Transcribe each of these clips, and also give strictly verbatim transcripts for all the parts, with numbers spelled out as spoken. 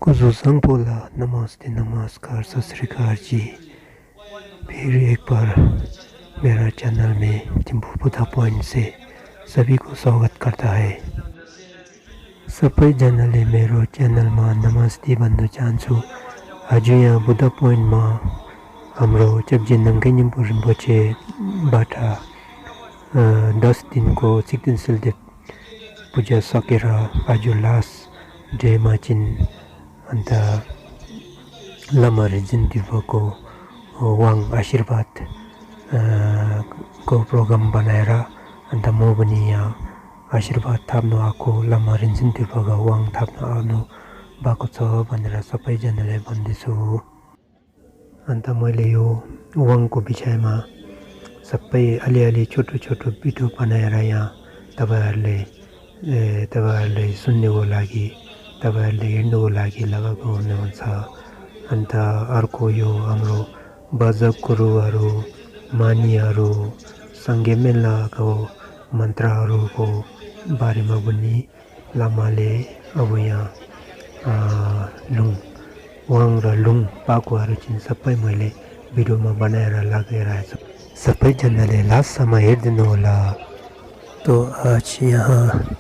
སྐུ་གཟུགས་བཟང་པོ་ལགས། नमस्ते, नमस्कार, सत श्री अकाल जी। फिर एक बार मेरा चैनल में थिम्पू बुद्धा पॉइंट से सभी को स्वागत करता है। सबै जनाले मेरो च्यानलमा नमस्ते भन्नु चाहन्छु। आज यहाँ बुद्धा पोइन्टमा हाम्रो चेप्जे नामग्याल इनपुट रिम्पोछेबाट, अ, दस दिनको सिक्देन सिल्देब पूजा सकेर आज लास्ट डेमा चाहिँ अन्त लामा रिन्चेन दुईपाको वाङ आशीर्वाद, अ, को प्रोग्राम बनाएर अन्त म पनि यहाँ आशीर्वाद थाप्नु आएको, लामा रिन्चेन दुईपाको वाङ थाप्नु आउनुभएको छ भनेर सबैजनालाई भन्दैछु। अन्त मैले यो वाङको विषयमा सबै अलिअलि छोटो छोटो भिडियो बनाएर यहाँ तपाईँहरूले, ए, तपाईँहरूले सुन्नुको लागि, तपाईँहरूले हेर्नुको लागि लगाएको हुनुहुन्छ। अन्त अर्को यो हाम्रो भजक गुरुहरू, मानिहरू, सङ्घे मेलाको मन्त्रहरूको बारेमा पनि लामाले अब यहाँ, अ, लुङ, वाङ र लुङ पाएकोहरू चाहिँ सबै मैले भिडियोमा बनाएर लगाइरहेको छु। सबैजनाले लास्टसम्म हेरिदिनु होला। तो आज यहाँ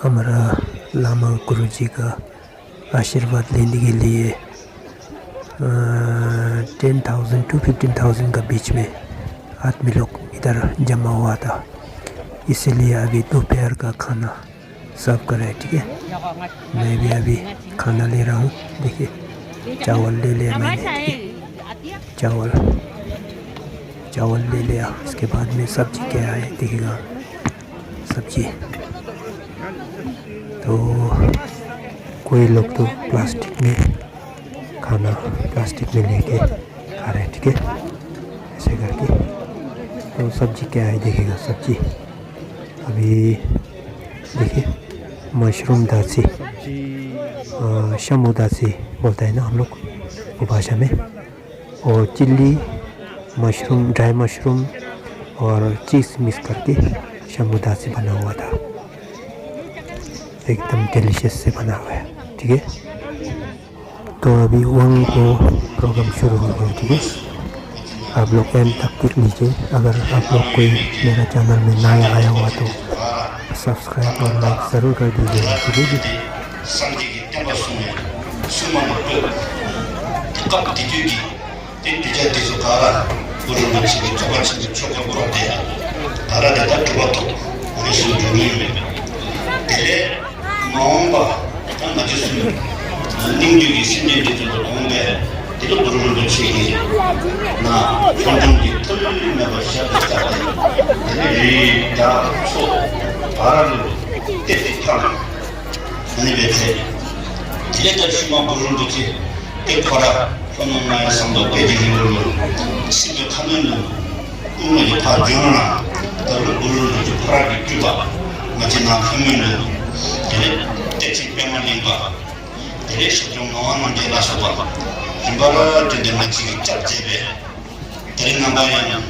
हमारा लामा गुरुजी का आशीर्वाद लेने के लिए, अ, ten thousand to fifteen thousand का बीच में आदमी लोग इधर जमा हुआ था। इसीलिए अभी दोपहर का खाना सर्व कर रहे हैं, ठीक है। मैं भी अभी खाना ले रहा हूँ। देखिए, चावल ले लिया मैंने, ठीक है। चावल, चावल ले लिया। इसके बाद में सब्जी क्या है, देखिएगा। सब्जी। तो कोई लोग तो प्लास्टिक में खाना प्लास्टिक में लेके खा रहे हैं, ठीक है, ऐसे करके। तो सब्जी क्या है, देखिएगा, सब्जी अभी देखिए, मशरूम दासी, अ, शमू दासी बोलता है ना हम लोग वो भाषा में। और चिल्ली मशरूम, ड्राई मशरूम और चीज़ मिक्स करके शंभू दासी बना हुआ था। एकदम डिलीशियस से बना हुआ है, ठीक है। तो अभी वाङ को प्रोग्राम शुरू हो गया, ठीक है। आप लोग एंड तक देख लीजिए। अगर आप लोग कोई मेरा चैनल में नया आया हुआ तो सब्सक्राइब और लाइक ज़रूर कर दीजिएगा, ठीक है जी। སངས་རྒྱས་ཀྱི་བསྟན་པ་སྲུང་བའི་སྲུང་མ་ལ་བསྟོད། དེ་སྐབས་དེ་དུས་ཀྱི་དེ་གདུལ་བྱ་དེ་ཚོ་ག་ར་གུ་རུ་རིན་པོ་ཆེ་གི་ཐུགས་ཀ་ཆེན་པོའི་ཆོས་བཀའ་བསྒོམས་ཏེ་ག་ར་དེ་ད་གྲུབ་པ་ཐོབ་འོད་སྲུང་འབྱུང་གི་ཡོད་མེད། དེ་ལས་མ་འོངས་པ་ད་ང་ཚོ་གསུམ་སྙིང་རྗེ་གི་སེམས་ཅན་འདི་ཚོ་ལ་འོངས་པའི་དེ་ལ་གུ་རུ་རིན་པོ་ཆེ་གིས་ན་ལྷོ་འབྲོམ་གྱི་ཐུན་མོང་མ་ཡིན་པའི་ཞབས་ཀྱིས་བཅགས་ཏེ་དེ་ལས་རི་དྭགས་མཚོ་ག་ར་ལུ་གཏེར་དེ་འཕགས། ཨ་ནི་སྦེ་ཚེ། དེ་ལས་ད་ཤུལ་མ་གུ་རུ་རིན་པོ་ཆེ་དེ་ཁོ་ར་ལྷོ་ནུབ་རྔ་ཡབ་ཟངས་མདོག་དཔལ་གྱི་རི་ལུ་སྲིད་པའི་ཁ་གནོན་ལུ་སྐུ་ངོ་གི་ཕར་བྱོན་ན་ད་རུང་གུ་རུ་རིན་པོ་ཆེ་ཕ་ར་གི་སྤྲུལ་པ་ང་བཅས་ནཱ་ལྷོ་མོན་ལུ་དེ་ལས་གཏེར་ཆེན་པདྨ་གླིང་པ་དེ་ལས་ཞབས་དྲུང་ངག་དབང་རྣམ་རྒྱལ་ལ་སོགས་པ་རིམ་པ་ར་བསྟུན་ཏེ་ང་བཅས་ཀྱིས་སྐྱབས་མཛད་པས། དེ་རིང་རྣམ་པ་ཡང་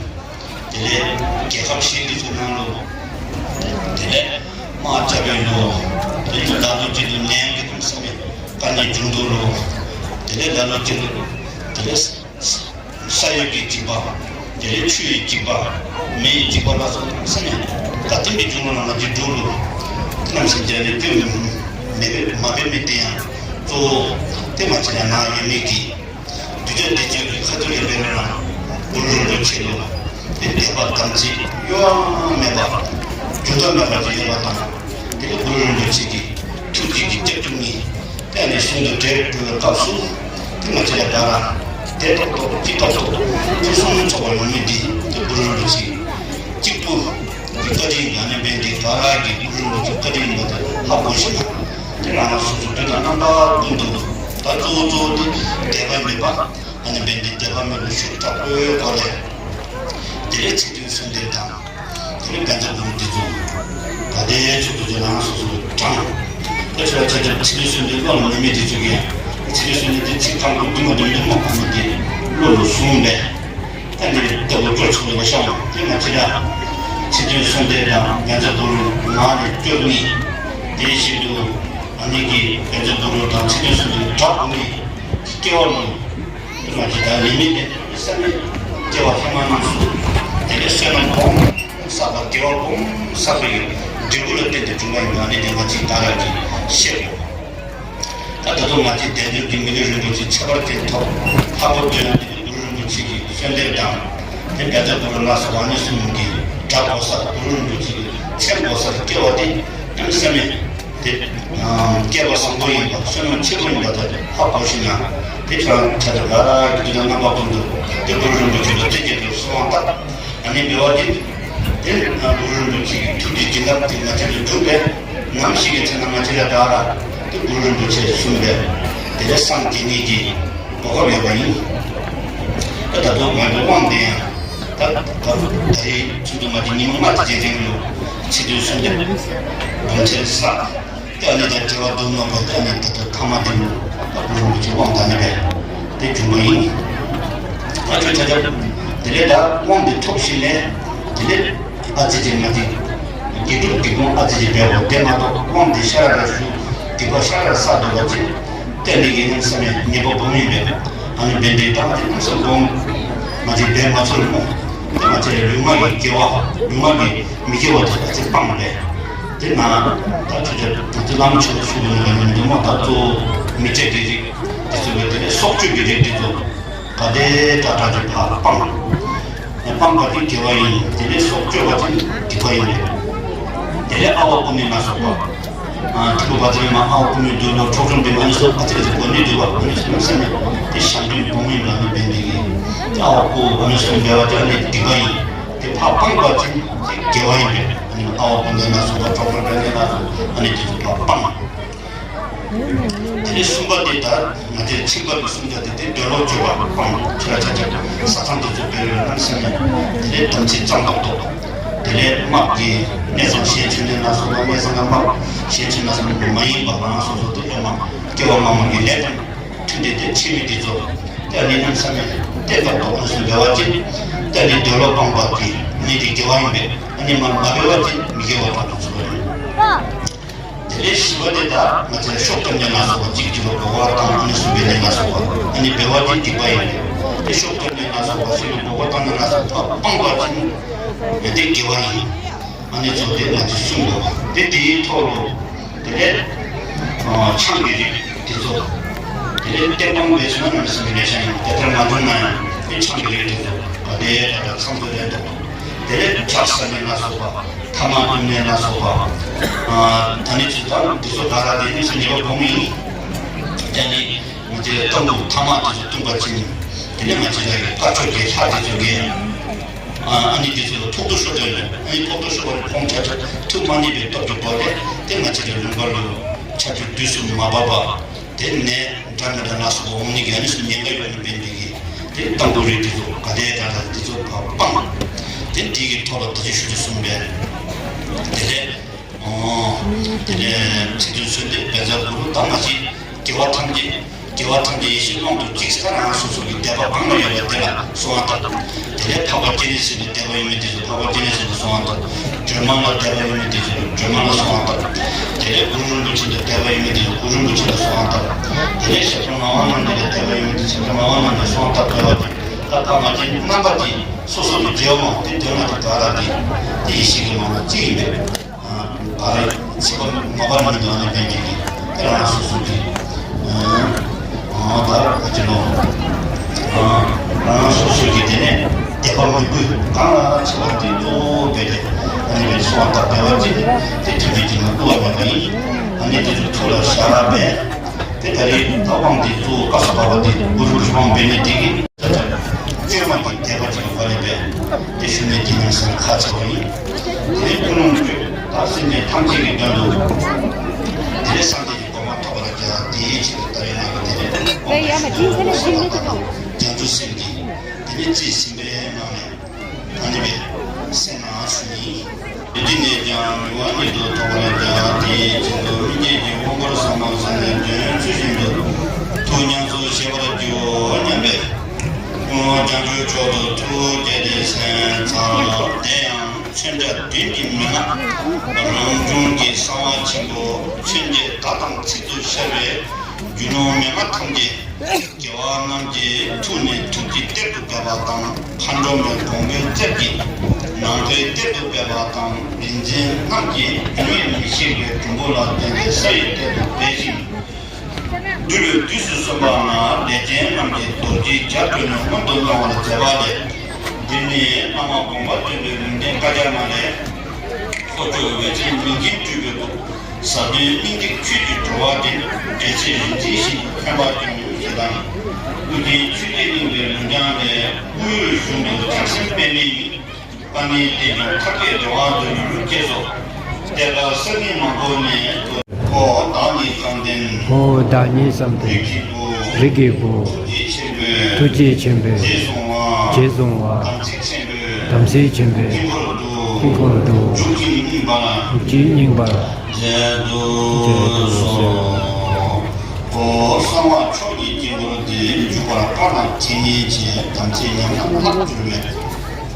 དེ་ལས་རྒྱལ་ཁབ་གཞན་གྱི་ཚུལ་ནང་ལུ་དེ་ལས་དམག་རྐྱབ་པའི་ལུ་དེ་ལས་ལ་ལུ་ཅིག་ལུ་ནད་ཀྱི་དུམ་ས་མེད་དཀའ་ངལ་འབྱུང་དོ་ལུ་དེ་ལས་ལ་ལུ་ཅིག་ལུ་དེ་ལས་ས་ཡོམ་གྱི་འཇིགས་པ་དེ་ལས་ཆུ་ཡི་འཇིགས་པ་མེ་ཡི་འཇིགས་པ་ལ་སོགས་དུམ་ས་མེད་ད་ལྟ་མི་འབྱུང་ལུ་ང་བཅས་འབྲུག་ལུ་གནམ་ས་རྒྱ་ལས་སྐྱོན་མེད་པའི་མ་འབད་མི་དེ་ཡང་གཙོ་བོ་དེ་ང་བཅས་ནཱ་ཡོད་མི་གི་གདུལ་བྱ་འདི་ཚུ་གི་ཁ་ཐུག་ལས་འབད་རུང་ར་གུ་རུ་རིན་པོ་ཆེ་ལུ་དེ་དད་པ་དམ་ཚིག་གཡོ་བ་མེད་པ་འགྱུར་ལྡོག་མེད་པ་ཅིག་ཡོད་པ་དང་དེ་ལས་གུ་རུ་རིན་པོ་ཆེ་གི་ཐུགས་རྗེ་གི་སྐྱབས་བཅོལ་ནི་དེ་ཨ་ནི་ཟུང་དུ་འབྲེལ་འགྲོ་བའི་སྐབས་སུ་དེ་ང་བཅས་ར་ད་ར་དེ་ཏོག་ཏོག་ཅི་ཏོག་ཏོ་ཕུན་སུམ་ཚོགས་པ་ཡོང་མི་འདི་དེ་གུ་རུ་རིན་པོ་ཆེ་གཅིག་པུ་གི་བཀའ་དྲིན་ཨ་ནི་འབད་ནི་འདི་ག་ར་གིས་གུ་རུ་རིན་པོ་ཆེ་བཀའ་དྲིན་ཨིནམ་ད་ཧ་གོ་ཞིནམ་ལས་དེ་རང་རང་སོ་སོ་དུས་དང་རྣམ་པ་ཀུན་ཏུ་ད་གཙོ་བོ་གཙོ་བོ་དེ་དད་པ་མེད་པ་ཨ་ནི་འབད་ནི་འདི་དད་པ་མེད་པ་ཤུགས་དྲག་པོའི་སྒོ་ལས་དེ་ལས་ཚིག་བདུན་གསོལ་འདེབས་དང་དེ་ལས་བཛྲ་གུ་རུ་འདི་ཚུ་ག་དེ་ཚུ་དུས་དེ་རང་སོ་སོ་དྲང་། དེ་ཚུ་ལ་ཆ་ཁྱབ་ཚིག་བདུན་གསོལ་འདེབས་བློ་ལ་མེད་མི་འདི་ཚུ་གིས་ཚིག་བདུན་གསོལ་འདེབས་འདི་ཚིག་ཐང་པོ་བདུན་མ་བདུན་མ་ཨ་ནི་འདི་བློ་ལུ་བཟུང་སྦེ་ད་འདི་ལྟ་བུ་སྐྱོར་ཚུགས་པ་ཤོང་། དེ་ང་བཅས་ར་ཚིག་བདུན་གསོལ་འདེབས་དང་བཛྲ་གུ་རུ་ངག་ལས་སྐྱོར་ནི་དེ་བཞིན་དུ་ ཨ་ནི་གི་བཛྲ་གུ་རུ་དང་ཚིག་བདུན་གསུམ་གྱི་སྒྲ་ཧུ་མི་སྐྱེ་བ་ལུ་ང་བཅས་ད་ལས་མི་དེ་བསམ་མེད་སྐྱེ་བ་ཧེ་མ་རྣམས་སུ་དེ་ལས་བསོད་ནམས་སྦོམ་བསགས་པ་དགེ་བ་སྦོམ་བསགས་པའི་འབྲས་བུ་ལ་བརྟེན་ཏེ་བྱུང་བ་ཨིན་པ་ཨ་ནི་དེ་ང་བཅས་ད་ར་གིས་ཤེས་དགོ། ད་ད་ལྟོ་ང་བཅས་དལ་འབྱོར་གྱི་མི་ལུས་རིན་པོ་ཆེ་ཁྱད་པར་ཅན་ཐོབ། ལྷག་པར་དུ་ཡང་དེ་གུ་རུ་རིན་པོ་ཆེ་གི་གསོལ་འདེབས་དང་དེ་བཛྲ་གུ་རུ་ལ་སོགས་པ་ཨ་ནི་གསུམ་གྱི་སྒྲ་གོ་ས་གུ་རུ་རིན་པོ་ཆེ་གི་མཚན་གོ་སར་སྐྱེ་བ་དེ་གནམ་མེད་ས་མེད་དེ་ཨ་སྐལ་བ་བཟང་པོ་ཨིན་པ་བསོད་ནམས་ཆེན་པོ་ཨིན་པ་དེ་ཧ་གོ་ཞིན་ན་དེ་ཁྱེད་རང་ཆ་དེ་ག་ར་གི་དུས་དང་རྣམ་པ་ཀུན་ཏུ་དེ་གུ་རུ་རིན་པོ་ཆེ་ལུ་བརྩི་བྱ་དེ་གསོལ་བ་བཏབ། ཨ་ནི་འབད་བ་ཅིན་དེ་ཨ་གུ་རུ་རིན་པོ་ཆེ་གི་ཐུགས་ཀྱི་བྱིན་རླབས་དེ་ང་བཅས་ལུ་འཇུག་པས། ནམ་ཞིག་གི་ཚེ་ན་ང་བཅས་ར་ད་ར་དེ་གུ་རུ་རིན་པོ་ཆེ་གསུངས་པས། དེ་ལས་སངས་རྒྱས་ནི་གི་གོ་སྐབས་ཡོད་པ་ཨིན། ད་ད་ལྟོ་ང་ཚོའི་དབང་དེ་ཡང་ད་ད་ད་རེས་ཚུན་ཚོད་ང་བཅས་ཉིན་མོ་ལྔ་དེ་རྗེས་དྲན་ལུ་ཚིག་བདུན་གསོལ་འདེབས་སྦོམ་ཆེན་བསགས། ཏེ་ཨ་ནི་དང་འབྲེལ་བ་བསྡུ་མ་དགོ། ཏེ་ཨ་ནི་ད་ལྟོ་ཐ་མ་དེ་ལུ་ད་གུ་རུ་རིན་པོ་ཆེ་དབང་དང་ནི་སྦེ་ཏེ་བྱུང་བ་ཨིན། ད་ཁྱོད་ཆ་ཁྱབ་དེ་ལས་ད་དབང་དེ་ཐོབ་ཞིནམ་ལས་དེ་ལས་ཨ་ཙི་ཅིག་ང་བཅས་དགེ་སྒྲུབ་སྡིག་སྤོང་ཨ་ཙི་ཅིག་འབད་དགོ། དེ་མ་གཏོགས་དབང་དེ་ཤ་ར་ར་ཞུ་སྡིག་པ་ཤ་ར་ར་བསགས་སྡོད་པ་ཅིན་ཏེ་ཨ་ནི་གིས་གནམ་མེད་ས་མེད་ཉེས་པ་སྦོམ་ཨིན་པས། ཨ་ནི་འབད་དེ་ད་ང་བཅས་གནམ་མེད་ས་མེད་སྦོམ་ང་བཅས་འབད་མ་ཚུགས་སྨོ། ཏེ་ང་བཅས་ལུས་ངག་གི་དགེ་བ་ལུས་ངག་གི་མི་དགེ་བ་དེ་ཨ་ཙི་སྤང་སྦེ། དེ་ན་ད་ཁྱོད་ཆ་ཁྱབ་ད་ལྟོ་བླམ་ཆོས་ལུ་ཞུ་དགོ་ནི་མིན་འདུག་སྨོ། ད་ལྟོ་མི་སྐྱ་གི་རིགས་དེ་ཚུ་གིས་དེ་ལས་སྲོག་གཅོད་ཀྱི་རིགས་དེ་ཚུ་ག་དེ་དྲག་དྲག་ཅིག་ཕར་སྤང་། སྤང་པ་དེ་དགེ་བ་ཨིན། དེ་ལས་སྲོག་གཅོད་པ་དེ་སྡིག་པ་ཨིན། དེ་ལས་ཨ་ཝ་རྐུ་ནི་ལ་སོགས་པ། ཨ་ཐུ་བ་དེ་མ་ཨ་ཝ་རྐུ་ནི་འདུག་ལོ། འཕྲོག་བཅོམ་འབད་མི་ཨ་ནི་ཚུ་ཨ་ཙི་ཙི་གོ་ནི་འདུག་པ། ཨ་ནི་ཚུ་གནམ་མེད་ས་མེད་དེ་ཞབས་འདྲེན་སྦོམ་ཨིན་པ་ཨ་ནི་འབད་ནི་དེ་གིས། ཨ་ཝ་རྐུ་ཨ་ནི་ཚུ་འབད་བ་དེ་ཨ་ནི་སྡིག་པ་ཨིན། དེ་ཕར་སྤང་པ་ཅིན་དེ་དགེ་བ་ཨིན་པས། ཨ་ནི་ཨ་ཝ་རྐུ་ནི་ལ་སོགས་པ་འཕྲོག་བཅོམ་འབད་ནི་ལ་སོགས་ཨ་ནི་དེ་ཚུ་ཕར་སྤང་། དེ་ལས་གསུམ་པ་དེ་ད་ང་བཅས་ཚིག་པ་གི་གསུམ་ཆ་དེ་དེ་འདོད་ལོག་སྤྱོད་པ་སྤང་། ཁྱེད་ར་ཆ་ཁྱབ་ས་ཐམ་དེ་ཚུ་འབད་རུང་གནམ་མེད་ས་མེད་དེ་ལས་དམ་ཚིག་གཙང་ཏོག་ཏོ། དེ་ལས་དམག་གི་གནས་ཚང་གཞན་བྱོན་ནི་ལ་སོགས་པ་གནས་ཚང་དམག་གཞན་བྱོན་ལ་སོགས་པ་མ་ཡིན་པ་རང་སོ་སོ་དེ་ལས་མ་སྐྱེ་བ་སྔ་མ་གི་ལས་དང་མཐུན་ཏེ་དེ་འཆི་མི་དེ་ཚུ་ཏེ་ཨ་ནི་གནམ་མེད་ས་མེད་དེ་ལྟ་ཏོག་ཏོ་ཚུ་འབད་བ་ཅིན་ཏེ་ཨ་ནི་འདོད་ལོག་སྤངས་པ་དེ་ཨ་ནི་དེ་དགེ་བ་ཨིན་པས། ཨ་ནི་མ་མ་འབད་བ་ཅིན་མི་དགེ་བ་དྲག་ཏོ་ཚུ་ཨིན། དེ་ལས་བཞི་པ་དེ་ད་ང་བཅས་ཤོབ་རྐྱབ་ནི་ལ་སོགས་པ་གཅིག་གཅིག་ལུ་འབོ་བརྡབ་བཏང་ཨ་ནི་ཚུ་འབད་ནི་ལ་སོགས་པ་ཨ་ནི་འབད་བ་དེ་སྡིག་པ་ཨིན། དེ་ཤོབ་རྐྱབ་ནི་ལ་སོགས་པ་གཅིག་ལུ་འབོ་བརྡབ་བཏང་ནི་ལ་སོགས་པ་སྤང་པ་ཅིན་དེ་དགེ་བ་ཨིན། ཨ་ནི་ཚུ་དེ་ང་བཅས་གསུངས་དགོ། དེ་དེའི་ཐོག་ལུ་དེ་ལས་ཨ་ཆང་གི་རིགས་དེ་ཚུ་དེ་ལས་ཏེ་སྤང་སྦེ་སོང་ན་གནམ་མེད་ས་མེད་ལེ་ཤ་ཨིན། དེ་ལྟར་མ་བཏུབ་ན་ཡང་དེ་ཆང་གི་རིགས་དེ་ཚུ་ག་དེ་དྲག་དྲག་ཚང་དུ་ལེན་དོ། དེ་ལས་ཇ་བཟའ་ནི་ལ་སོགས་པ་ཐ་མག་འཐུང་ནི་ལ་སོགས་པ་ཨ་ད་ཨ་ནི་ཚུ་དང་དེ་ཚུ་ག་ར་དེ་ནི་ཚུ་ཉེས་པ་སྦོམ་ཨིན། ད་ཨ་ནི་ང་བཅས་ར་ཏམ་ཁུ་ཐ་མག་དེ་ཚུ་འཐུང་པ་ཅིན་དེ་ལས་ང་བཅས་ར་གི་དཀར་ཕྱོགས་ཀྱི་ལྷ་དེ་ཚུ་གིས་ཨ་ཨ་ནི་དེ་ཚུ་ལུ་ཕོག་ཐུག་ཤོར་དོ་ཨིན། ཨ་ནི་ཕོག་ཐུག་ཤོར་བ་ལུ་ཁོང་ཆ་ཁྱབ་ཐུགས་མ་མཉེས་པའི་སྟོབས་ཀྱི་སྒོ་ལས་དེ་ང་བཅས་ར་ལུང་པ་ལུ་ཆ་ཁྱབ་དུས་སུ་མ་བབ་པར་དེ་ནད་འདྲ་མི་འདྲ་ལ་སོགས་པ་འོང་ནི་གི་ཨ་ནི་ཚུ་ཉེན་ཁ་ཡོད་ནི་འབད་ནི་དེ་གིས་དེ་ཏམ་ཁུ་རིགས་དེ་ཚུ་ག་དེ་དྲག་དྲག་དེ་ཚུ་ཕར་སྤང་། དེ་དེ་གི་ཐོག་ལུ་ད་ཅི་ཞུ་རྒྱུ་གསུངས་པས། དེ་ལས་ཨོ་དེ་ལས་ཚིག་བདུན་གསོལ་འདེབས་བཛྲ་གུ་རུ་དང་ཨ་ཙི་དགེ་བ་ཐམས་ཅད་དགེ་བ་ཐམས་ཅད་ཡེ་ཤེས་ཀློང་དུ་གཅིག་ས་རང་སོ་སོ་གི་དད་པ་གང་ལ་ཡོད་པ་དེ་ལ་གསོལ་བ་བཏབ། དེ་ལས་འཕགས་པ་སྤྱན་རས་གཟིགས་ལུ་དད་པ་ཡོད་མི་དེ་ཚུ་འཕགས་པ་སྤྱན་རས་གཟིགས་ལུ་གསོལ་བ་བཏབ། སྒྲོལ་མ་ལུ་དད་པ་ཡོད་མི་དེ་ཚུ་སྒྲོལ་མ་ལུ་གསོལ་བ་བཏབ། དེ་ལས་གུ་རུ་རིན་པོ་ཆེ་ལུ་དད་པ་ཡོད་མི་དེ་ཚུ་གུ་རུ་རིན་པོ་ཆེ་ལུ་གསོལ་བ་བཏབ། དེ་ལས་ཞབས་དྲུང་ངག་དབང་རྣམ་འདྲེན་ལུ་དད་པ་ཡོད་མི་དེ་ཚུ་ཞབས་དྲུང་ངག་དབང་རྣམ་འདྲེན་གསོལ་བ་བཏབ་འབད་བ་ཅིན་ད་ད་མ་ཅིག་རྣམ་པ་དེ་སོ་སོ་གི་འབྲེལ་བ་དེ་དོན་ལ་དེ་ག་ར་དེ་དེ་ཡེ་ཤེས་ཀྱི་ངང་ལ་གཅིག་ཨིན་པས། ཨ་ཨ་རེ་ཚིག་པ་མ་པ་མི་འདུག་ཨ་ནི་འབད་ནི་དེ་གིས་དེ་རང་སོ་སོ་གི་ཨ་ཨ་ད་ཨ་ཅི་ལོ་ཨ་རང་སོ་སོ་གི་དེ་ནས་དད་པ་མོས་གུས་གང་ལ་ཆེ་བ་དེ་གཙོ་བོ་འབད་དེ་ཨ་ནི་སྦེ་གསོལ་བ་བཏབ་འབད་བ་ཅིན་དེ་ཐུགས་རྗེ་ཅན་ལ་བསྐུལ་བ་མེད་པ་ཨིན། ཨ་ནི་དེ་ཚུ་ཐུགས་ལ་བཞག་ར་འབད། དེ་ད་རེས་ད་དབང་དེ་གཙོ་བོ་བཀའ་སྩལ་པ་དེ་གུ་རུ་ཆོས་དབང་འབད་ནི་དེ་གིས་བཅོས་མ་གི་དད་པ་ཅིག་གི་སྒོ་ལས་འབད་དེ་ཞུ་ནི་དེ་ནི་སེམས་ཁ་ཚ་བ་ཨིན། དེ་ཀུན་སློང་བཅོས་ད་སེམས་ཅན་ཐམས་ཅད་ཀྱི་དོན་དུ་དེ་ལས་སངས་རྒྱས་ཀྱི་གོ་འཕང་ཐོབ་པར་བྱ། དེའི་ཕྱིར་དུ་ད་རེས་ནངས་པ་དེ་ལས་དབང་དུ་བྱུང་བའི་གསོལ་བ་བཏབ་པ་དང་བྱང་ཆུབ་སེམས་ཀྱིས་དེ་ནི་རྩིས་ཟིན་པའི་ནང་ནས་ཨ་ནི་སྦེ་སེམས་ནང་ཞུ་ནི། འདི་ནས་ཀྱང་མྱུར་བ་ཉིད་དུ་ཐོབ་པར་བྱ། དེའི་ཕྱིར་དུ་སྙིང་རྗེ་གི་དབང་པོར་བསམ་པ་བཟང་ངན་དོན་ཚུལ་བཞིན་དུ་ཐུགས་ཉམས་སུ་བཞེས་པར་བགྱིའོ་སྙམ་པས། བྱང་ཆུབ་མཆོག་ཏུ་ཐུགས་བསྐྱེད་དེ་སེམས་ཚར། དེ་ཡང་མཚོན་ཆ་བདུན་གྱི་མན་ངག་རང་བྱུང་གི་གསང་བ་ཆེན་པོ་མཚོན་བྱེད་བརྡ་དང་ཚིག་ཤར་བའི་རྒྱུ་ནོར་མེད་པ་ཐམས་ཅད་རྒྱལ་བ་རྣམས་ཀྱི་ཐུགས་ནས་ཐུགས་རྗེ་གཏེར་དུ་སྦས་པ་དང་། མཁའ་འགྲོ་མའི་དགོངས་པའི་རྩལ་གྱིས་ནང་པའི་གཏེར་དུ་སྦས་པ་དང་། རིག་འཛིན་རྣམས་ཀྱིས་འགྱུར་བའི་མི་ཤེས་པའི་གྲུམ་བུ་ལ་བརྟེན་ཏེ་ས་ཡི་གཏེར་དུ་སྦས་ཤིང་། འདུལ་བའི་དུས་སུ་སོན་པ་ན་ལས་ཅན་རྣམས་ཀྱིས་རྡོ་རྗེའི་རྒྱ་བཏོན་ནས་སྔོན་དུ་འགྲོ་བར་མཛད་པ་ལས། འདི་ནི་བླ་མ་དགོངས་པ་སྟོན་པའི་ལུང་བསྟན་བཀའ་རྒྱ་མ་ལས། ལྷོ་ཕྱོགས་འོད་ཆེན་མིང་ཅན་སྤྲུལ་པའི་སྐུ། ཟབ་དོན་སྙིང་ཐིག་ཆོས་ཀྱི་བྲོ་བ་འདི། འབྲེལ་ཚད་རིག་འཛིན་ཞིང་ཕན་པ་ཀུན་ཞེས་དང་། ཀུན་མཁྱེན་ཆོས་རྗེ་གླིང་པའི་ལུང་བསྟན་ལས། དབུས་འོད་གཞུང་དུ་ཐེག་ཆེན་པདྨའི་དབྱིངས། དཔལ་ལྡན་རྟེན་འབྱུང་ཐབས་མཁས་འགྲོ་བ་འདུལ་བའི་སྐྱེས་སོ། གཏེར་ཁ་གསར་རྙིང་མང་པོ་ནས། ཨོ་བདག་ཉིད་བསམ་གཏན། ཨོ་བདག་ཉིད་བསམ་གཏན། རིགས་ཀྱི་བུ། རིགས་ཀྱི་བུ། ཐུགས་རྗེ་ཆེན་པོས། ཐུགས་རྗེ་ཆེན་པོས། རྗེས་བཟུང་བ། རྗེས་བཟུང་བ། དམ་ཚིག་ཆེན་པོས། དམ་ཚིག་ཆེན་པོས། དཀྱིལ་འཁོར་དུ། དཀྱིལ་འཁོར་དུ། འཇུག་ཅིང་བསྙེན་པར། འཇུག་ཅིང་བསྙེན་པར། མཛད་དུ་གསོལ། ཨོ་གསང་བ་མཆོག་གི་དཀྱིལ་འཁོར་འདི། འཇུག་པར་དཀའ་ན་དེ་ཉིད་ཆེ། དམ་ཚིག་ཉམས་ན་ལྷག་གྱུར་པའི།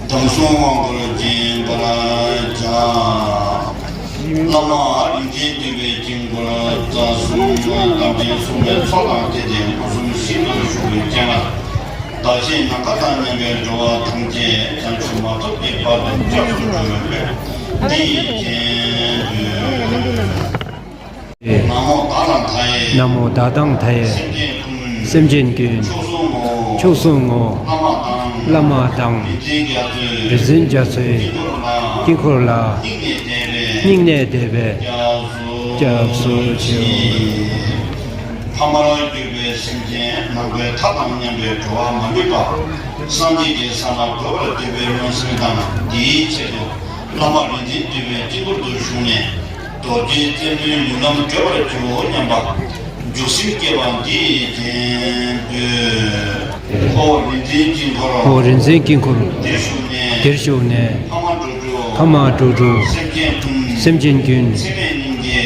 དམ་སྲུང་དབང་བསྐུར་བགྱིད་པར་བྱ། བླ་མ་རིག་འཛིན་འདུས་པའི་དཀྱིལ་འཁོར་རྩ་གསུམ་དམ་ཅན་སྲུང་མའི་ཚོགས་དང་བཅས་ཏེ་སྐུ་གསུམ་ཤིན་ཏུ་བཞུགས་པའི་སྤྱན་སྔར། བདག་གཞན་ནམ་མཁའ་དང་མཉམ་པའི་འགྲོ་བ་ཐམས་ཅད་བྱང་ཆུབ་མ་ཐོབ་ཀྱི་བར་དུ་སྐྱབས་སུ་འགྲོ་བའི་སྨོན་འདི་ཡིས་མཁྱེན་དུ། ན་མོ་བདག་དང་མཐའ་ཡས། ན་མོ་བདག་དང་མཐའ་ཡས། སེམས་ཅན་ཀུན། སེམས་ཅན་ཀུན། མཆོག་གསུམ་ངོ་། མཆོག་གསུམ་ངོ་། བླ་མ་དང་། བླ་མ་དང་། རིག་འཛིན་རྒྱ་མཚོའི། རིག་འཛིན་རྒྱ་མཚོའི། དཀྱིལ་འཁོར་ལ། དཀྱིལ་འཁོར་ལ། སྙིང་ནས་དད་པས། སྙིང་ནས་དད་པས། སྐྱབས་སུ། སྐྱབས་སུ་མཆིའོ། མཆིའོ། ཕ་མར་གྱུར་པའི་སེམས་ཅན་ནམ་མཁའི་མཐའ་དང་མཉམ་པའི་འགྲོ་བ་མ་ལུས་པ། སངས་རྒྱས་ཀྱི་ས་ལ་འགོད་པར་འདོད་པའི་མནོ་སེམས་དང་། དེའི་ཆེད་དུ་བླ་མ་རིག་འཛིན་འདུས་པའི་དཀྱིལ་འཁོར་དུ་བཞུགས་ནས། རྡོ་རྗེ་རྩེ་མོའི་མྱུར་ལམ་བགྲོད་པར་བྱའོ་སྙམ་པ། འཇུག་སེམས་བསྐྱེད་པ་འདི་ཡིས་མཁྱེན་དུ། ཧོ་རིག་འཛིན་དཀྱིལ་འཁོར། ཧོ་རིག་འཛིན་དཀྱིལ་འཁོར། དེར་བཞུགས་ནས། དེར་བཞུགས་ནས། ཕ་མ་འགྲོ་དྲུག། ཕ་མ་འགྲོ་དྲུག། སེམས་ཅན་ཀུན། སེམས་ཅན་ཀུན།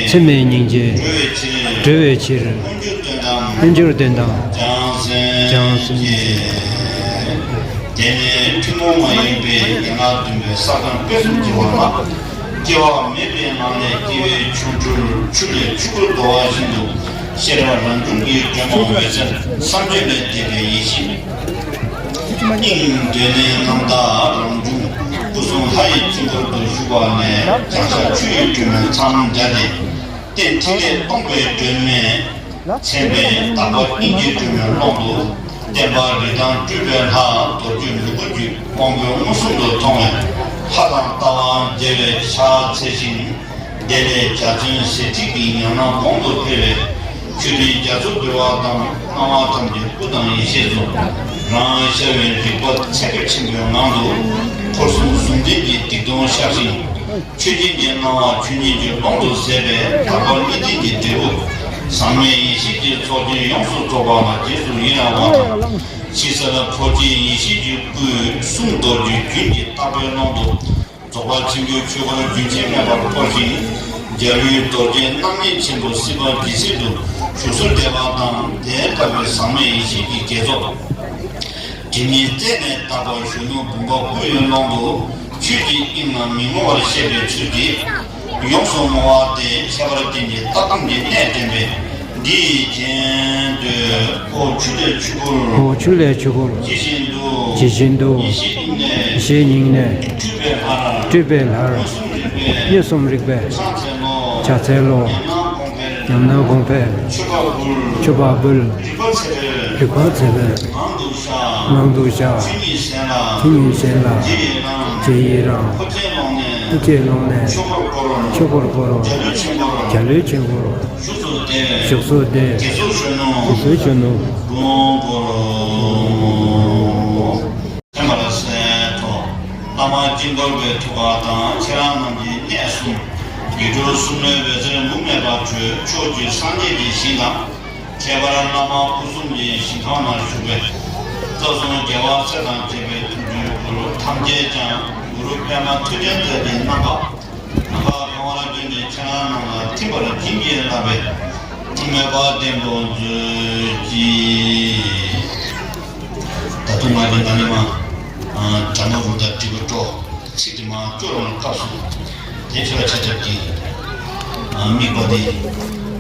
ཚད་མེད་སྙིང་རྗེ། ཚད་མེད་སྙིང་རྗེ། སྒྲོལ་བའི་ཕྱིར། སྒྲོལ་བའི་ཕྱིར། མངོན་གྱུར་དོན་དམ། མངོན་གྱུར་དོན་དམ། བྱང་སེམས། བྱང་སེམས་བསྐྱེད། བསྐྱེད། དེ་ནས་ཐུན་མོང་མ་ཡིན་པའི་ཡན་ལག་བདུན་པའི་ས་བཟང་སྤེལ་གསུམ་གྱི་བར་ན། སྐྱེ་བ་མེད་པའི་ངང་ལས་སྐྱེ་བའི་ཆོ་འཕྲུལ་ཆུ་ལས་ཆུ་བུར་བརྡོལ་བ་བཞིན་དུ་ཤེས་རབ་རང་བྱུང་གི་སྒྲོན་མ་འོད་ཟེར་བསམ་བརྗོད་ལས་འདས་པའི་ཡེ་ཤེས། དབྱིངས་གདོད་ནས་རྣམ་དག་རང་བྱུང་སྐུ་གསུང་ལྷ་ཡི་དཀྱིལ་འཁོར་དུ་བཞུགས་པ་ལས། བྱང་ཤར་ཆུ་ཡི་སྒྲོན་མས་མཚམས་སྦྱར་ཏེ། རྟེན་ཐིག་ལེ་སྟོང་པའི་སྒྲོན་མས་མཚན་པའི་དག་པ་དབྱིངས་ཀྱི་སྒྲོན་མའི་ཀློང་དུ། བསྟན་པ་རིགས་དང་སྤྲུལ་པའི་ལྷ། རྡོ་རྗེ་ལུ་གུ་རྒྱུད་དབང་པོའི་མངོན་སུམ་དུ་མཐོང་བས། ལྷ་དང་ལྟ་བ་མཇལ་བས་ཕྱག་འཚལ་ཞིང་། དེ་ལས་འཇའ་ཚོན་ཟེར་ཐིག་གི་ཉམས་སྣང་གོང་དུ་འཕེལ་བས། མཆོད་རྟེན་རྒྱ་མཚོ་འདུ་བ་དང་། སྣང་བ་ཐམས་ཅད་སྐུ་དང་ཡེ་ཤེས་སུ། རང་ཤར་བའི་རིག་པ་ཚད་པ་ཆེན་པོའི་ངང་དུ། འཁོར་གསུམ་ཟུང་ལྡན་གྱི་སྡིག་ལྟུང་བཤགས་ཤིང་། ཆོས་ཅན་གྱི་སྣང་བ་ཆོས་ཉིད་ཀྱི་ཀློང་དུ་ཟད་པས། དག་པ་གནས་བརྟན་གྱི་འབྲས་བུ་ཟག་མེད་ཡེ་ཤེས་ཀྱི་ཚོགས་ཆེན་ཡོངས་སུ་རྫོགས་པ་ལ་རྗེས་སུ་ཡི་རང་བ་དང་། ཕྱི་གསལ་འཁོར་བཅས་ཡེ་ཤེས་ཀྱི་སྐུ། གསུང་རྡོ་རྗེ་རྒྱུན་གྱི་བརྟག་པའི་ཀློང་དུ། རྫོགས་པ་ཆེན་པོའི་ཆོས་འཁོར་རྒྱུན་ཆད་མེད་པར་བསྐོར་ཞིང་། འཇའ་ལུས་རྡོ་རྗེ་རྣམ་གཡེང་ཆེན་པོ་སྲིད་པ་འདི་སྲིད་དུ་བཞུགས་སུ་བདེ་བ་དང་། དེ་ལྟ་བུའི་ཟག་མེད་ཡེ་ཤེས་ཀྱི་དགེ་ཚོགས། དྲི་མེད་རྩད་ནས་དག་པ་གཞོན་ནུ་བུམ་པ་སྐུ་ཡི་ཀློང་དུ། ཆོས་ཀྱི་དབྱིངས་ལ་མི་རྨོངས་པར་ཤེས་པའི་ཚུལ་གྱིས། ཡོངས་སུ་བསྔོ་བ་སྟེ། ཁྱད་པར་ཅན་གྱི་ལྟ་སྟངས་ཀྱི་གནད་བསྟན་པས། འདི་ཡིས་མཁྱེན་དུ། ཨོ་ཆུ་ལས་ཆུ་བུར། ཨོ་ཆུ་ལས་ཆུ་བུར། ཇི་བཞིན་དུ། ཇི་བཞིན་དུ། ཡེ་ཤེས་དབྱིངས་ནས། ཡེ་ཤེས་དབྱིངས་ནས། སྤྲུལ་པའི་ལྷར། སྤྲུལ་པའི་ལྷར། མངོན་སུམ་རིག་པས། མངོན་སུམ་རིག་པས། ཕྱག་འཚལ་ལོ། ཕྱག་འཚལ་ལོ། ཉམས་སྣང་གོང་འཕེལ། ཉམས་སྣང་གོང་འཕེལ། མཆོད་པ་འབུལ། མཆོད་པ་འབུལ། རིག་པ་འཚལ་བས། རིག་པ་འཚལ་བས། ངང་དུ་བཞག། ངང་དུ་བཞག། ཆོས་ཉིད་གཞན་ལ། ཆོས་ཉིད་གཞན་ལ། རྗེས་ཡི་རང་། རྗེས་ཡི་རང་། འཕོ་བྱེད་ཀློང་ནས། འཕོ་བྱེད་ཀློང་ནས། ཆོས་འཁོར་བསྐོར། ཆོས་འཁོར་བསྐོར། འཇའ་ལུས་ཆེན་པོར། འཇའ་ལུས་ཆེན་པོར། བཞུགས་སུ་བདེ་བས། བཞུགས་སུ་བདེ། དགེ་ཚོགས་གཞོན་ནུ། དགེ་ཚོགས་གཞོན་ནུ། ལོངས་སྐུར། ཐེམ་པར་གསལ་ཐོབ། བླ་མ་དཀྱིལ་འཁོར་པའི་ཐུགས་ཀ་དང་། ཁྱེད་རང་རྣམས་ཀྱི་གནས་གསུམ། དགེ་ཕྲུག་གསུམ་ལས་འོད་ཟེར་མུ་མེད་པར་འཕྲོས། ཕྱོགས་བཅུའི་སངས་རྒྱས་ཀྱི་ཞིང་དང་། ཁྱད་པར་བླ་མ་སྐུ་གསུམ་གྱི་ཞིང་ཁམས་ན་བཞུགས་པའི། རྩ་གསུམ་རྒྱལ་བ་སྲས་དང་བཅས་པའི་ཐུགས་རྒྱུད་བསྐུལ། ཐམས་ཅད་ཀྱང་གུ་རུ་པདྨ་ཐོད་ཕྲེང་རྩལ་གྱི་རྣམ་པ། རྣམ་པར་གང་བར་སྟོན་ཏེ་ཁྱེད་རང་རྣམས་ལ་ཐིམ་པར་བྱིན་གྱིས་བརླབས་པའི་མོས་པ་བརྟན་པོར་མཛོད་ཅིག། ད་དུང་ང་གིས་ནཱ་ལས་མར་ཨ་དྲ་མ་རུ་དང་དྲིལ་བུ་དཀྲོལ། ཚིག་དེ་མར་སྐྱོར་འོང་སྐབས་སུ་དེ་ཕྱི་ལ་ཆ་ཁྱབ་ཀྱིས་ཨ་དམིགས་པ་དེ་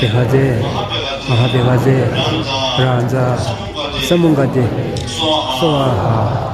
པེ་ཧ་ཛེ། མ་ཧཱ་པེ་ཧ་ཛེ། རཱ་ཛ། ས་མུ་ག་ཏེ། སྭཱ་ཧཱ།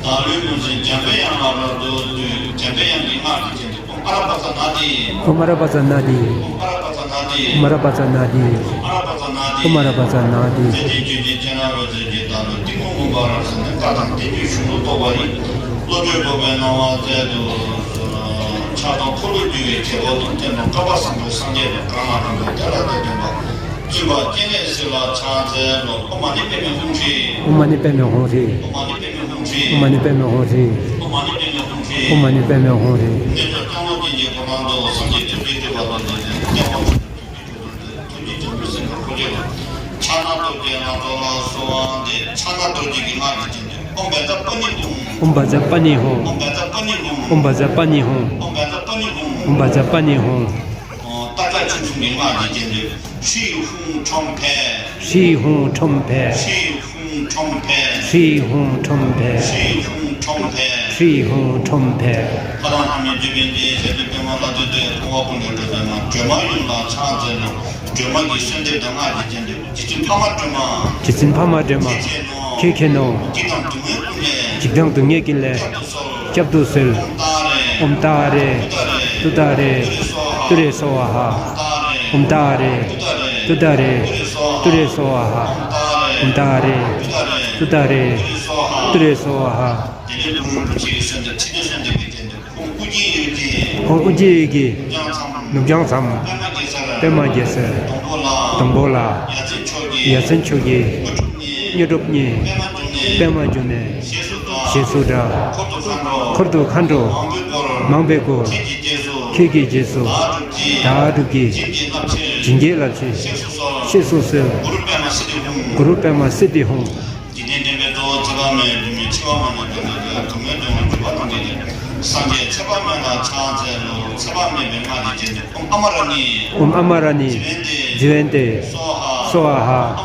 བདག་བློའི་མུན་སེལ་འཇམ་པའི་དབྱངས་ལ་རབ་ཏུ་འདུད། འཇམ་པའི་དབྱངས་ཀྱི་སྔགས་ཀྱི་རྒྱན་དུ། ཨོཾ་ཨ་ར་པ་ཙ་ན་དྷཱིཿ། ཨོཾ་ཨ་ར་པ་ཙ་ན་དྷཱིཿ། ཨོཾ་ཨ་ར་པ་ཙ་ན་དྷཱིཿ། ཨོཾ་ཨ་ར་པ་ཙ་ན་དྷཱིཿ། ཨོཾ་ཨ་ར་པ་ཙ་ན་དྷཱིཿ། རྩེ་གཅིག་བརྗོད་ཅིང་སྤྱན་རས་གཟིགས་ཀྱི་བདག་པོས། གཏི་མུག་མུན་པ་རབ་བསལ་ནས། བཀའ་དང་བསྟན་བཅོས་གཞུང་ལུགས་རྟོགས་པ་ཡི། བློ་གྲོས་སྤོབས་པའི་སྣང་བ་སྩལ་དུ་གསོལ། ཕྱག་སྟོང་འཁོར་ལོས་སྒྱུར་བའི་རྒྱལ་པོ་དང་། སྟོན་པ་བསྐལ་པ་བཟང་པོའི་སངས་རྒྱས་དང་། གང་ལ་གང་འདུལ་བདེ་ལ་བདེ་སྟོན་པ། བཙུན་པ་སྤྱན་རས་གཟིགས་ལ་ཕྱག་འཚལ་ལོ། ཨོཾ་མ་ཎི་པདྨེ་ཧཱུྃ་ཧྲཱིཿ། ཨོཾ་མ་ཎི་པདྨེ་ཧཱུྃ་ཧྲཱིཿ། ཨོཾ་མ་ཎི་པདྨེ་ཧཱུྃ་ཧྲཱིཿ། ཨོཾ་མ་ཎི་པདྨེ་ཧཱུྃ་ཧྲཱིཿ། ཨོཾ་མ་ཎི་པདྨེ་ཧཱུྃ་ཧྲཱིཿ། ཨོཾ་མ་ཎི་པདྨེ་ཧཱུྃ་ཧྲཱིཿ། རྣལ་འབྱོར་སྐྱོང་བ་ཀུན་གྱི་གོ་འཕང་མཐོ། སངས་རྒྱས་ཐུགས་རྗེའི་སྤྲུལ་པ་དང་ལྡན་ཏེ། ཐུགས་ཀྱི་བྱང་ཆུབ་སེམས་དཔའ་འཁོར་བཅས་ལ། ཕྱག་ན་རྡོ་རྗེའི་ལང་ཚོ་ལ་གསོལ་བ་འདེབས། ཕྱག་ན་རྡོ་རྗེ་གི་སྔགས་ཀྱི་རྒྱན་དུ། ཨོཾ་བཛྲ་པཱ་ཎི་ཧཱུྃ། ཨོཾ་བཛྲ་པཱ་ཎི་ཧཱུྃ། ཨོཾ་བཛྲ་པཱ་ཎི་ཧཱུྃ། ཨོཾ་བཛྲ་པཱ་ཎི་ཧཱུྃ། ཨོཾ་བཛྲ་པཱ་ཎི་ཧཱུྃ། ཨོཾ་བཛྲ་པཱ་ཎི་ཧཱུྃ། ཨོ། སྟག་ལྕགས་ཁྲུང་ཁྲུང་གི་སྔགས་ཀྱི་རྒྱན་དུ། ཧྲཱིཿཧཱུྃ་ཁྲོམ་བྷེ། ཧྲཱིཿཧཱུྃ་ཁྲོམ་བྷེ། ཧྲཱིཿཧཱུྃ་ཁྲོམ་བྷེ། ཧྲཱིཿཧཱུྃ་ཁྲོམ་བྷེ། ཧྲཱིཿཧཱུྃ་ཁྲོམ་བྷེ། ཧྲཱིཿཧཱུྃ་ཁྲོམ་བྷེ། ལྷ་དང་ལྷ་མིན་འཇིག་རྟེན་གྱི། ཞབས་ཀྱི་པདྨོ་ལ་བཏུད་དེ། མཐོང་བ་ཀུན་ལས་སྒྲོལ་བའི་ངང་། སྒྲོལ་མ་ཡུམ་ལ་ཕྱག་འཚལ་ལོ། སྒྲོལ་མ་གི་གསོལ་འདེབས་དང་སྔགས་ཀྱི་རྒྱན་དུ། རྗེ་བཙུན་འཕགས་མ་སྒྲོལ་མ། རྗེ་བཙུན་འཕགས་མ་སྒྲོལ་མ། ཁྱེད་མཁྱེན་ནོ། ཁྱེད་མཁྱེན་ནོ། འཇིགས་དང་སྡུག་བསྔལ་ཀུན་ལས། འཇིགས་དང་སྡུག་བསྔལ་ཀུན་ལས། བསྐྱབ་ཏུ་གསོལ། ཨོཾ་ཏཱ་རེ། ཏུཏྟཱ་རེ། ཏུ་རེ་སྭཱ་ཧཱ། ཨོཾ་ཏཱ་རེ། ཏུཏྟཱ་རེ། ཏུ་རེ་སྭཱ་ཧཱ། ཨོཾ་ཏཱ་རེ། ཏུཏྟཱ་རེ། ཏུ་རེ་སྭཱ་ཧཱ། ཏུ་རེ་སྭཱ་ཧཱ། དེ་ལས་ལྷ་དང་མི་འཇིགས་པའི་གསོལ་འདེབས། ཕྲིན་ལས་གསོལ་འདེབས་ཀྱི་རྒྱན་དུ། ཁོང་དབུ་འབྱེད་འོད་ཀྱི། ཁོང་དབུ་འབྱེད་འོད་ཀྱི། ནུབ་བྱང་མཚམས། ནུབ་བྱང་མཚམས། པདྨ་གེ་སར། པདྨ་གེ་སར། སྡོང་པོ་ལ། སྡོང་པོ་ལ། ཡ་མཚན་མཆོག་གི། ཡ་མཚན་མཆོག་གི། དངོས་གྲུབ་བརྙེས། དངོས་གྲུབ་བརྙེས། པདྨ་འབྱུང་གནས། པདྨ་འབྱུང་གནས། ཞེས་སུ་གྲགས། ཞེས་སུ་གྲགས། འཁོར་དུ་མཁའ་འགྲོ། འཁོར་དུ་མཁའ་འགྲོ། མང་པོས་བསྐོར། མང་པོས་བསྐོར། ཁྱེད་ཀྱི་རྗེས་སུ། ཁྱེད་ཀྱི་རྗེས་སུ། བདག་སྒྲུབ་ཀྱིས། བདག་སྒྲུབ་ཀྱིས། བྱིན་གྱིས་བརླབ་ཕྱིར། བྱིན་གྱིས་བརླབ་ཕྱིར། གཤེགས་སུ་གསོལ། གཤེགས་སུ་གསོལ། གུ་རུ་པདྨ་སིདྡྷི་ཧཱུྃ། གུ་རུ་པདྨ་སིདྡྷི་ཧཱུྃ། འཇིག་རྟེན་འདྲེན་པའི་གཙོ་བོ་ཚེ་དཔག་མེད་སྒྲོལ་མའི་ཆེ་བ་མ་ཎི་བདུན་ལ་འདུད་པའི་གང་བའི་འདོད་དགུ་འཇུག་པ་དང་ལྡན་ཏེ། སངས་རྒྱས་ཚེ་དཔག་མེད་ལ་ཕྱག་འཚལ་ལོ། ཚེ་དཔག་མེད་པའི་སྔགས་ཀྱི་རྒྱན་དུ། ཨོཾ་ཨ་མ་ར་ཎི། ཨོཾ་ཨ་མ་ར་ཎི། ཛི་ཝནྟེ། ཛི་ཝནྟེ། སྭཱ་ཧཱ། སྭཱ་ཧཱ།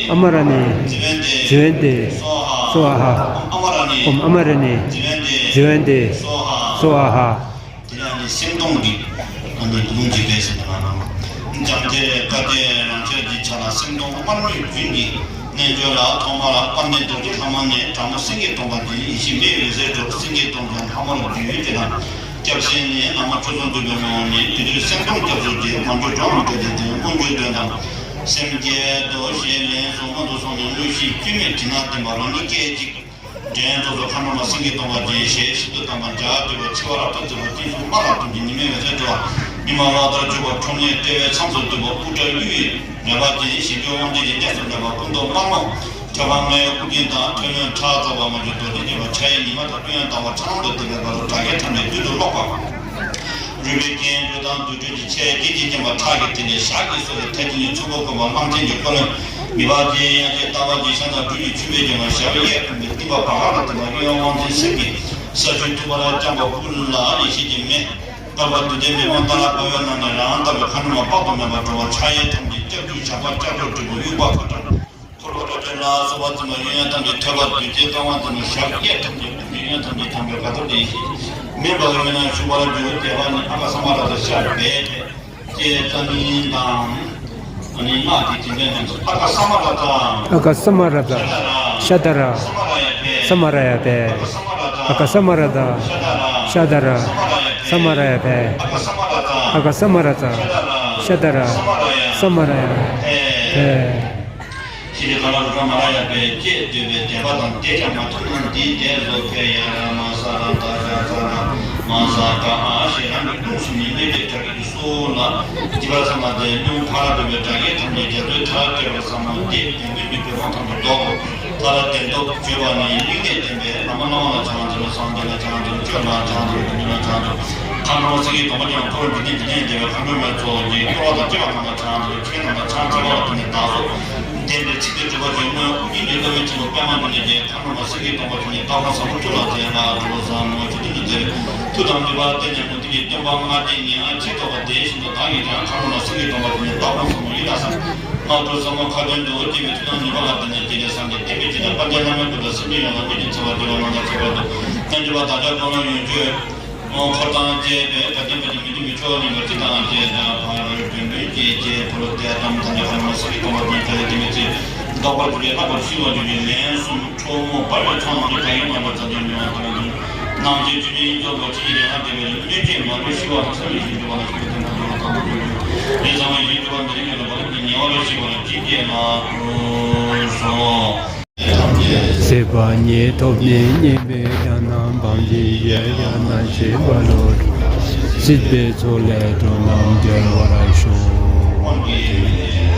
ཨ་མ་ར་ཎི། ཨ་མ་ར་ཎི། ཛི་ཝནྟེ། ཛི་ཝནྟེ། སྭཱ་ཧཱ། སྭཱ་ཧཱ། ཨོཾ་ཨ་མ་ར་ཎི། ཨོཾ་ཨ་མ་ར་ཎི། ཛི་ཝནྟེ། ཛི་ཝནྟེ། སྭཱ་ཧཱ། སྭཱ་ཧཱ། དེ་ནས་ཨ་ནི་སེམས་སྟོང་གི། ཨ་ནི་ལུང་གཅིག་སྦེ་ཟེར་ན་ཨ་ནི། འཇམ་ཐལ་བཀའ་གཏེར་རང་ཆས་ཀྱི་ཆ་ལ། སེམས་སྟོང་དམར་མོའི་རྒྱུན་གྱི་རྣལ་འབྱོར་ལ། ཐོག་མར་དཔལ་ལྡན་རྡོ་རྗེ་ལྷ་མོ་ནས། དྲག་མོ་སེང་གེ་གདོང་པ་ཅན། ཡེ་ཤེས་མེ་ཡི་འོད་ཟེར་སྒྲོག། སེང་གེ་གདོང་ཅན་ལྷ་མོར་འདུད། དེ་ལ་སྐྱབས་སེམས་ནི། ན་མོ་ཁྲོ་ཆུང་འདུས་པའི་ངོ་བོ་ཉིད། དེ་དུས་སེམས་སྟོང་སྐྱབས་སུ་མཆི། མ་གྱུར་འགྲོ་རྣམས་བདེ་དང་ལྡན། སྔོན་གྱི་དོན་དམ་སེམས་བསྐྱེད་དོ་ཞེས་ལན་གསུམ་སྔོན་དུ་སོང་ནས། དངོས་གཞི་སྐྱོན་མེད་དྲི་ན་བདེན་པ་རང་ཉིད་སྐད་ཅིག་འདྲེན་ཚོགས་སུ། མཁའ་འགྲོ་མ་སེང་གེ་གདོང་པ་ཅན། ཞེས་ཤིན་ཏུ་དམ་པ་བྱ་སྟེ་བ། འཆི་བ་རབ་ཏུ་བརྗེད་པ། དཀྱིལ་འཁོར་དམར་ལ་ཐིམ་ཅིང་ཉི་མའི་འོད་ཟེར་འཕྲོ་བ། ཉི་མ་ལོ་ལྟར་འཁྱུག་པ། ཁྲོ་གཉེར་ལྟེ་བའི་མཚམས་སུ་འདུས་པ། དབུ་སྐྲ་གཡུ་ཡི་རལ་པ་ཅན། ཞིང་སྐྱོང་དབང་ཆེན་གྱི་སྐྱབས་སུ་གནས་པ། སྐུ་མདོག་དམར་མོ་ཐོད་པ་ལྔའི་དབུ་རྒྱན་དང་། ཐོད་རློན་ཁྲག་འཛག་པ། མ་གྱུར་རྡོ་རྗེ་འདྲ་བ། ཕྱག་གཡས་ཉི་མ་དང་སྐུ་ཡང་དྭངས་པ། ཁྲ་ལམ་དུ་བརྡལ་བའི་བར་དུ། དགྲ་བགེགས་ཐམས་ཅད་རྡུལ་དུ་རློག་པ། རུས་པའི་རྒྱན་དྲུག་དང་དུར་ཁྲོད་ཀྱི་ཆས་བརྒྱད་ཀྱིས་བརྒྱན་པ། ཁྲག་གི་ཐིག་ལེ་ཞལ་གྱིས་བསུ་བའི་མཐའ་དེ་ཉིད་ཆུ་བོ་བཀོད་པ། གླང་ཆེན་གྱི་འཁོར་ལོས་ངེས་པ་ཅན། དབྱངས་ཅན་ལྟ་བ་ཅན། ཤ་དང་སྦྲུལ་གྱི་ཆུ་བས་བརྒྱན་པ། ཞབས་གཡས་བརྐྱང་བའི་སྟེང་པ་བ་ག་ལ་བརྟེན་པ། གཡོན་དབང་ཆེན་གསེར་གྱི་ས་ཆུ་འཐུང་བ་ལ་བརྐྱང་པ། སྐུ་ལ་ཡེ་ཤེས་ཀྱི་མེ་འབར་བ། བདུད་སྡེ་མི་དབང་ཏཱ་ལ་པ་ཝེ་ནང་ནས་རང་དག་པའི་མཁའ་འགྲོ་མ་དཔག་ཏུ་མེད་པ་འགྲོ་བ་ཕྱག་གཡས་ཐམས་ཅད་སྐྱབས་འཇུག་ཞབས་པད་ལྕགས་སྒྲོག་སྤྲུལ་པ་དབྱུག་པ་ཁ་ཕྲལ། འཁོར་ལོ་སྒྲ་སྒྲོགས་ལ་སོགས་པ་འཛིན་པ། གཡོན་ཡང་ཐམས་ཅད་ཐོད་པ་བདུད་རྩིའི་ཏོག་ཙམ་འཛིན་པ། ཞབས་གཡས་ཐམས་ཅད་སྐུ་མདོག། གཡོན་ཐམས་ཅད་བྱམས་པའི་དགའ་སྟོན་ལྡན་ཞིང་། མེ་འབར་བའི་ནང་བཞུགས་པར་འགྱུར། དེ་བ་ནི་ཨ་ཀ་ས་མ་ར་ཏ་ཤ་བེ་ཏེ་ཅེས་བརྩམ་ཡིན་དང་། ཨ་ནི་སྔགས་ཀྱི་དྲིལ་བས་རྣམས་སུ། ཨ་ཀ་ས་མ་ར་ཏ། ཨ་ཀ་ས་མ་ར་ཏ། ཤ་ད་ར། ཤ་ད་ར། ས་མ་ར་ཡ་བེ། ས་མ་ར་ཡ་བེ། ཨ་ཀ་ས་མ་ར་ཏ། ཤ་ད་ར། ཤ་ད་ར། ས་མ་ར་ཡ་བེ། ཨ་ཀ་ས་མ་ར་ཏ། ཨ་ཀ་ས་མ་ར་ཏ། ཤ་ད་ར། ཤ་ད་ར། ས་མ་ར་ཡ་བེ། ཤྲཱི་ཀ་ལ་པུ་ར་མ་ལ་ཡ་བེ་ཅེས་འདོད་པའི་དད་པ་དང་། དེ་ཀྱང་མ་ཐོབ་ན་འདི་དེར་རྫོགས་པའི་ཡ་ར་མ་ས་ར་ད་ཤ་ས་ར་མ་ས་ཀ་ཨ་ཞེས་རང་གི་ལུང་གསུངས་ནས་སྨོན་པའི་དགྲ་བགེགས་ཀྱི་སྲོག་ལ་འཇིགས་པ་སེལ་མ་སྟེ། སྙུང་ཕར་འདོད་པའི་དགྲ་བགེགས་ཐམས་ཅད་རྒྱ་མཚོའི་མཐར་སྐྱེལ་བར་བསམ་མོ། སྟེ། བདེན་པའི་གྱུར་པའི་དབང་ཐང་དུ་བདོག་གོ། མཐར་གཏན་རྫོགས་བརྗོད་པ་ནི། དམིགས་གཏད་བསྟན་པའི་བླ་མ་སློབ་མ་ལ་ཕྱག་འཚལ་ལོ། སངས་རྒྱས་ལ་ཕྱག་འཚལ་ལོ། ཆོས་ལ་ཕྱག་འཚལ་ལོ། དོན་ལ་ཕྱག་འཚལ་ལོ། མཁའ་འགྲོ་མ་སེང་གེ་གདོང་པ་ཅན། འཁོར་འཇིག་རྟེན་འདི་ནས་འདས་པའི་མཁའ་འགྲོ་མའི་ཚོགས་ཀྱིས། སྐྱོབ་པ་དང་སྐྱོབ་པ་རྣམས་ལ་ཕྱག་འཚལ་ལོ། ཁྱེད་རྣམས་ལ་ཕྱག་འཚལ་བ་དེ་ནི་བདག་སོགས་ལྡན་པའི་ཚིག་དོན་གྲུབ་པ་ཅན། སྔོན་དབུ་རྒྱན་གྱི་ཀླ་ཀློའི་ཆེན་པོ་པདྨ་འབྱུང་གནས་ཀྱིས། མཁའ་འགྲོ་མ་སེང་གེ་གདོང་པ་ཅན་ནི་ལྟ་བ་བཟང་པོ་ཁྱོད་ལ་མཛད་པ་འགྲོ་བ་ཟབ་མོ་ཆོས་བདུན་དུ་མཛད་པའི་མཐུ་དང་ནུས་པ་བརྟེན་ནས། མུ་སྟེགས་ཀྱི་སྟོན་པ་ལྔ་སྡེ་ཉེ་བར་མཆིས་ཐོབ་པ་དེ་བཞིན་དུ། བདག་གིས་ཀྱང་མཁའ་འགྲོ་མ་སེང་གེ་གདོང་པ་ཅན་ནི་ལྟ་བ་བཟང་པོ་ཡིད་ལ་བསམ། སྔགས་དྲུག་ཟབ་མོ་ཁ་ཏོན་དུ་བགྱིས་པའི་མཐུ་དང་ནུས་པ་ལ་བརྟེན་ནས། རྗེ་རིན་སངས་རྒྱས་བསྟན་པའི་སྤྱི་དང་། དཔལ་ལྡན་བླ་མའི་སྐུ་དང་། སེམས་ཅན་ཡོངས་ལ་སྨོན་ཅིང་བརྩེ་བ་བསྐྱེད་པ་རྣམས་དང་ཁྱད་པར་དུ། རྣལ་འབྱོར་པ་བདག་ཅག་ཀུན་ལ་ཡོན་མཆོད་ འཁོར་དང་བཅས་པའི་དགའ་ལྡན་ཕ་རྒྱུད་མི་མཐུན་མི་ཆོས་གཉིས་པ་སྤྱི་དང་བཅས་པ་ཕར་བྱོན་པའི་སྐྱེས་ཆེན་ཕོ་རོག་སྟེ་ཏམ་ཐ་ཉ་ཕ་མ་སི་ལི་ཀ་མ་དང་ཏ་ཡ་ཏི་མི་ཚེ་བདོག་པར་གྱུར་པའི་རྣམ་པར་ཤི་བར་འགྱུར་བའི་ལན་གསུམ་ཁྲོ་མོ་འབར་བའི་ཚོགས་རྣམས་ཀྱིས་བདག་གི་རྣམ་པར་གཟའ་གདོང་མི་མ་དང་ལྡན་རྣམས་ཀྱི་ཆུ་ཆེན་ཡིད་འཕྲོག་པ་ཅི་ཡི་རེ་ང་དེ་བས་ལས་གནོད་བྱེད་མ་ལུས་ཤི་བ་དང་། བསམ་ཡས་བཞིན་དུ་བ་ལ་ཤི་བའི་དོན་དང་ལྡན་པ་དང་པོ་འགྱུར་ཡོད། དེ་ཚང་མ་བཞིན་དུ་བ་འདི་རིང་ཡོད་ལ་བ་ལ་ཉེ་བར་ཤི་བ་ལ་ཅི་སྐྱེ་ན་ལོ་སོ། སྲིད་པ་ཉིད་ཐོབ་ནས་ཉེས་པའི་དགྲ་རྣམས་ཕམ་ཞིང་ཡང་ཡང་ན་བྱེད་པ་ལོ། སྲིད་པའི་མཚོ་ལས་འགྲོ་རྣམས་སྒྲོལ་བར་ཤོག།